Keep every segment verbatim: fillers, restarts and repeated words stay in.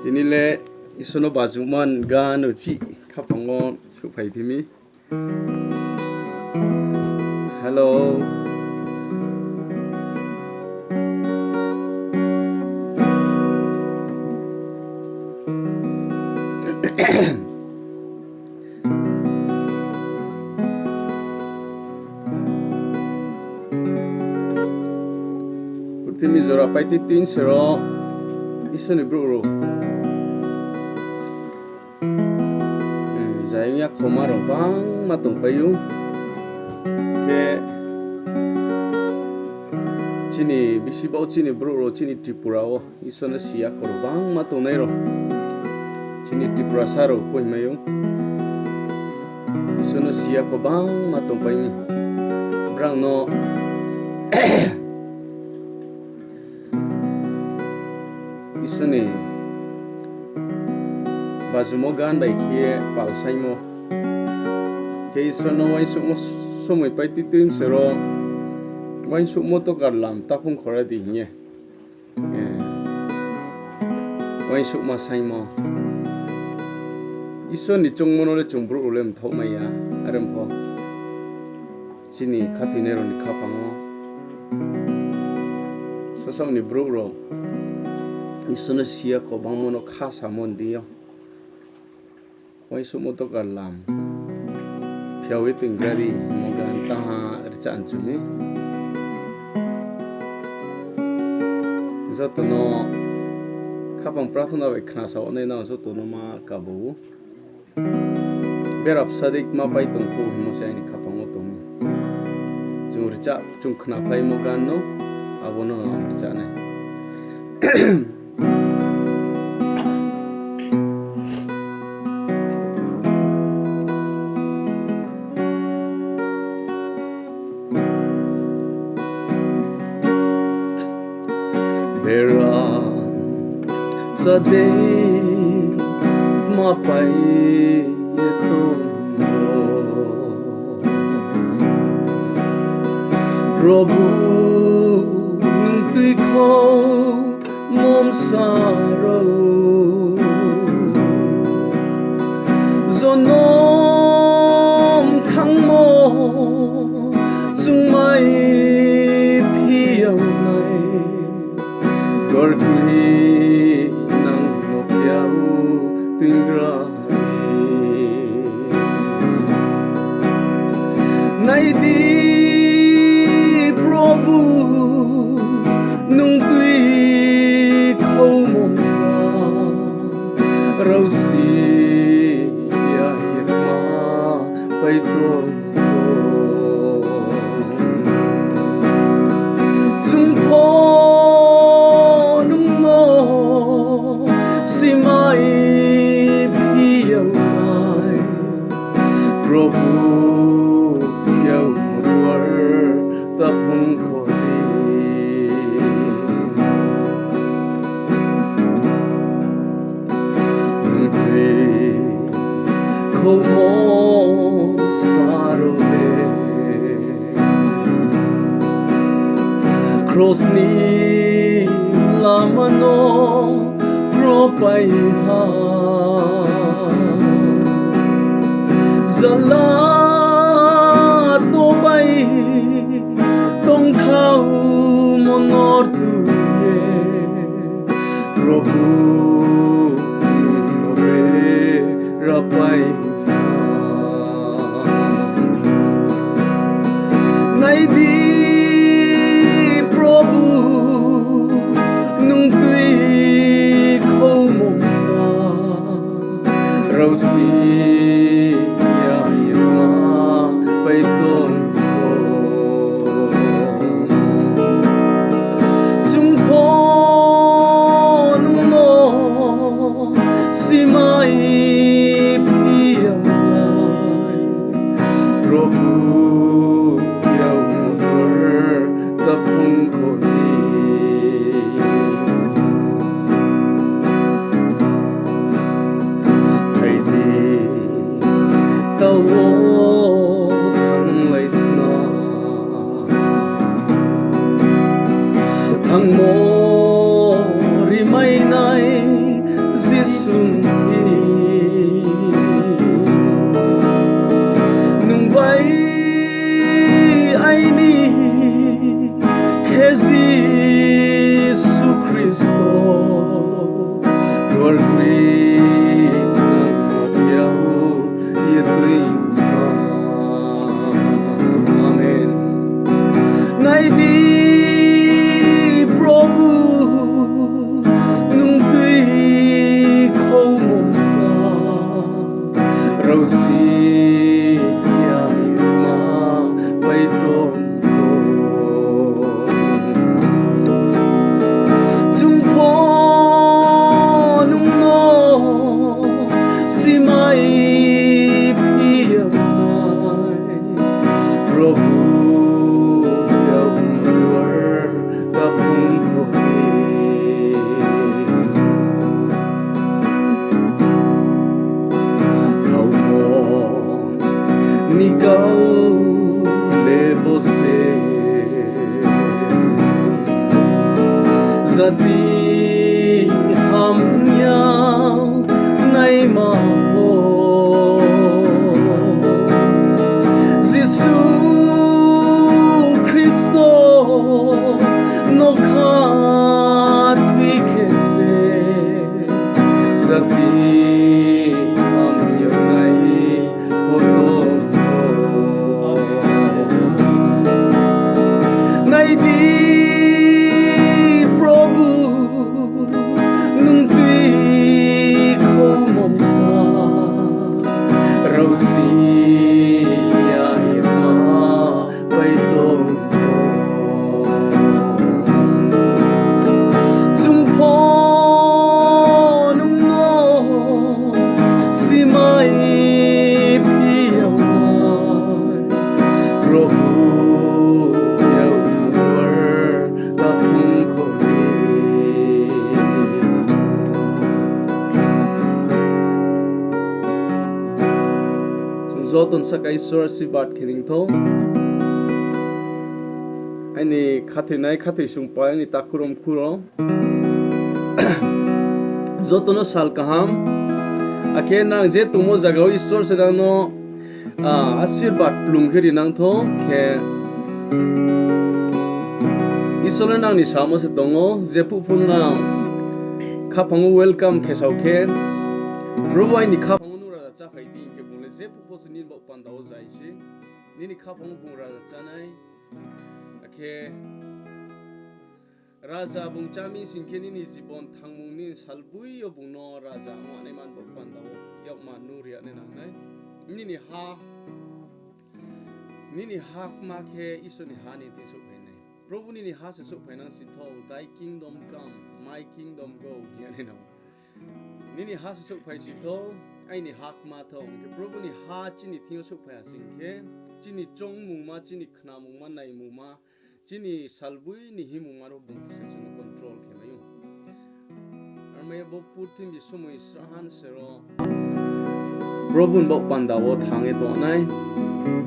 Tini le Isor no bajuman gan uchih khaphang wo souhphai phi mi. Hello. Purthimbi jora paitui tuini se ro Isor ni brouh rao, hmm, zayong ya khoma rao bangma tongpai ou. Khe chini bisi bau chini brouh rao chini Tripura wo Isor no si ya kho rao bangma tongnai rao. Chini Tiprasa rao poimai ou. Isor no si ya kho bangma tongpai mi. Brang no Isor ni bajumo gan bai khe ye pal saingmo. Khe Isor no uaingsouhmo somoi paitui tuini se ro, uaingsouhmo to garlam ta phung khora di hing ye. Eh, uaingsouhma saingmo. Isor ni choungmo no le chung brouh rao le mthaoh mai ya, are pho chini khathoinai rao ni khaphang wo sasaoh ni brouh rao Isor no si ya kho bangmo no kha samo ni deing yo. Uaingsouhmo to garlam phiao ye toing gra di hingmo gan taha rcha nchu mi. Joto no khaphang prathona bai khnasao nai nang joto no ma kabo ou. Berap sadik ma pai tong pho hingmo se aini khaphang wo tong mi. Chung rcha, chung khnaphlaimo gan no, abo no ang rcha nai. Bera sa de ma pai ye tong ou. Probhu, nung tuikhouh mom sa rao. Jonom thangmo chungmai phi yag nai. Gorkri nang no phiao tuingra. Nai di Probhu, nung tuikhouh mom sa rao si ya ye ma pai tong ou. Chung pho nung no simai phi yag nai. Probhu, yag duar ta phung kho di. Nung tuikhouhmo sa rao le kros ni lama no kropai ha. Zala to bai tongthao mo no rtuh ye Probhu, nung no bera pai ha. Nai di Probhu, nung tuikhouh mom sa rao si ya ye ma pai tong ou. Chung pho nung no simai phi yag nai. Probhu, yag duar ta phung kho di. Phai di, taoh wo thannglai sna. Thangmo rimai Chung hi nung bai aini khe Jisu Khristo, duar kri nang yao ye tui ma. Amen. Nai di, Probhu, nung tui khoumo sa, rausi ya ma pai tong tong. Chung pho nung no simai phi ya mai, Probhu, ya umar ta phung pho ni. Thao pho ni kau le bo se. Jati hamya naima pho, Jisu Khristo no khathoi khe se, jati hamya nai pho tong. Nai di, Probhu, nung tui khoumo sa, rausi ya ye ma pai tong. Chung pho nung no simai phi ya mai, Probhu, ya umar ta phung kho ni. Chung joto ni saka Isor asirbad khe ni thou. Aini khathoinai khathoisung pai, aini takhu rom khu rao, joto no sal kaham. Akhe nang je tongmo zaga wo Isor se nang no, ah, asirbad plung khe ri nang thou khe. Isor le nang ni samo se tong ou, jephuh pho nang khaphang wo welcome khe sao khe, Probhu, aini khaphang wo nung raja cháphai di hing khe, bung le jephuh pho se nini baoh panda wo zai se. Nini khaphang wo bung raja chánai. Akhe raja bung chá mi sing khe nini jibon thangmung, nini salboi yo bung no raja ong nai man baoh panda wo yakma nung ri ya nai nang nai. Nini ha, nini ha kma khe Isor ni ha ni thing souhphai nai. Probhu, nini ha se souhphai nang si thou, thy kingdom come, my kingdom go, hing ya nai nang. Nini ha se souhphai si thou, aini ha kma thou. Hing khe Probhu ni ha chini thing yo souhphai ha sing khe, chini choungmungma, chini khnamungma, naimungma, chini salboi ni himungma rao bung se chung no control khe mai ou. Armai ye bo purthimbi somoi srahha ni se ro Probhu ni baoh panda wo thanng ye tong nai,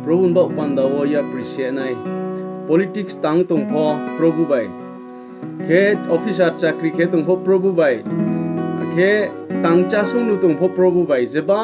Probhu ni baoh panda wo yapri se nai. Politics tang tong pho Probhu bai, khe officer chakri khe tong pho Probhu bai, khe tang chásung nu tong pho Probhu bai, jeba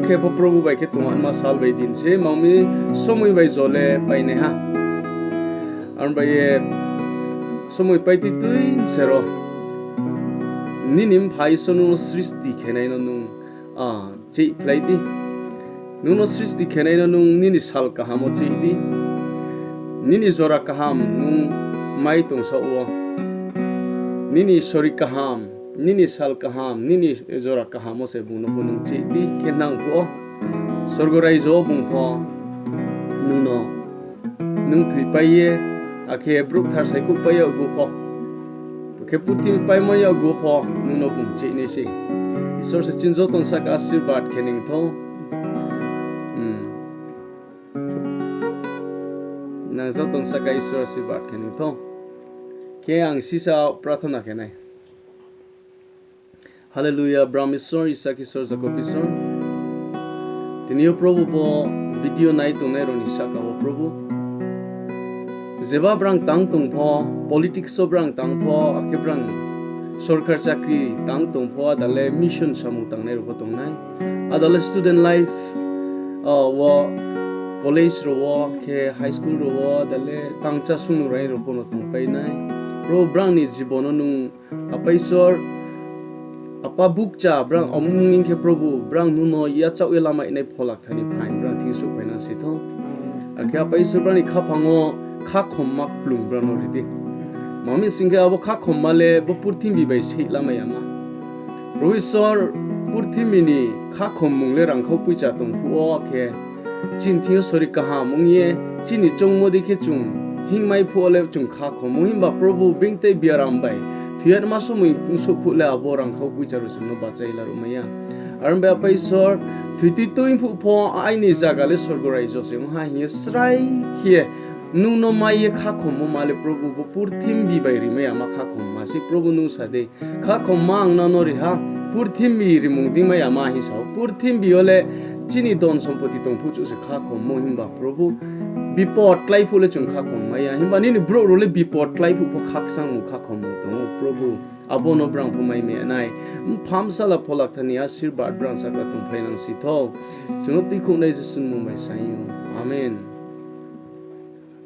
khe pho Probhu bai khe tong anma sal bai din se mang mi, somoi bai jo le painaiha. Armai ye somoi pai tui tui se ro nini mpha Isor nung no srishti khenai no nung, ah, cheihphlai di. Nung no srishti khenai no nung nini sal kaham wo cheih di. Nini jora kaham nung mai tongsaoh wo, nini sori kaham, nini sal kaham, nini jora kaham wo se bung no pho nung cheih di khe nang phuh wo, sorgo raijo wo bung pho nung no, nung thoipai ye, akhe brouh kthar saikhouhpai yaggu pho, akhe purthimbi paimo yaggu pho nung no bung cheih nai se. Isor se chini joto ni saka asirbad khe ni thou. Nang joto ni saka Isor asirbad khe ni thou. Khe ang sisa prarthana khe nai. Hallelujah, Abraham Isor, Isak Isor, Jakob Isor. Tini yo Probhu bo video nai tongnai rao ni saka wo Probhu, jeba brang tang tong pho, politics wo brang tang pho, akhe brang Sorkar chakri tang tong pho, ada le mission samung tangnai rao pho tongnai. Ada le student life, wo college rao wo, khe high school rao wo, ada le tangcha sung nuhrai rao pho no tongpai nai. Ro brang ni jibon no nung Apa Isor, apa bukcha brang omung ing khe Probhu, brang nung no yachaoh ye lamai nai phola kthar ni phaing brang thing souhphai nang si thou. Akhe apa Isor brang ni khaphang wo khakhomma kplung brang no ri di. Tma mi sing khe abo khakhomma le bo purthimbi bai seih lamai yama. Probhu Isor, purthimbi ni khakhommung le rangkhau poicha tong phuh wo khe, chini thing yo sori kaham ong ye, chini choungmo dei khe chung hingmai phuh wo le chung khakhommo, himba Probhu being tei biaram bai thoi yama somoi ong souh phuh le abo rangkhau poicha rao chung no bachai laruh mai ya. Are ong bai apa Isor, thoi tui tui phuh pho aini zaga le sorgo raijo se ong ha hing ye srai khe nung no mai ye khakhommo ma le Probhu bo purthimbi bai rimai yama khakhomma se Probhu nung sa dei. Khakhomma ang nung no ri ha, purthimbi rimung dingmai yama hing sa ou. Purthimbi yo le chini don sompoti tong phuh chouh se khakhommo himba Probhu bipot klái phuh le chung khakhom mai ya. Himba nini brouh rao le bipot klái phuh pho khakchangmung khakhommung tong ou Probhu. Abo no brang pho mai mai ya nai. Mpham sala phola kthar ni asirbad brang saka tongphlai nang si thou. Chung no tuikhouhnai Jisu ni mmung bai saing ou. Amen.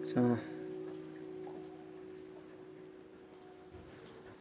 Sa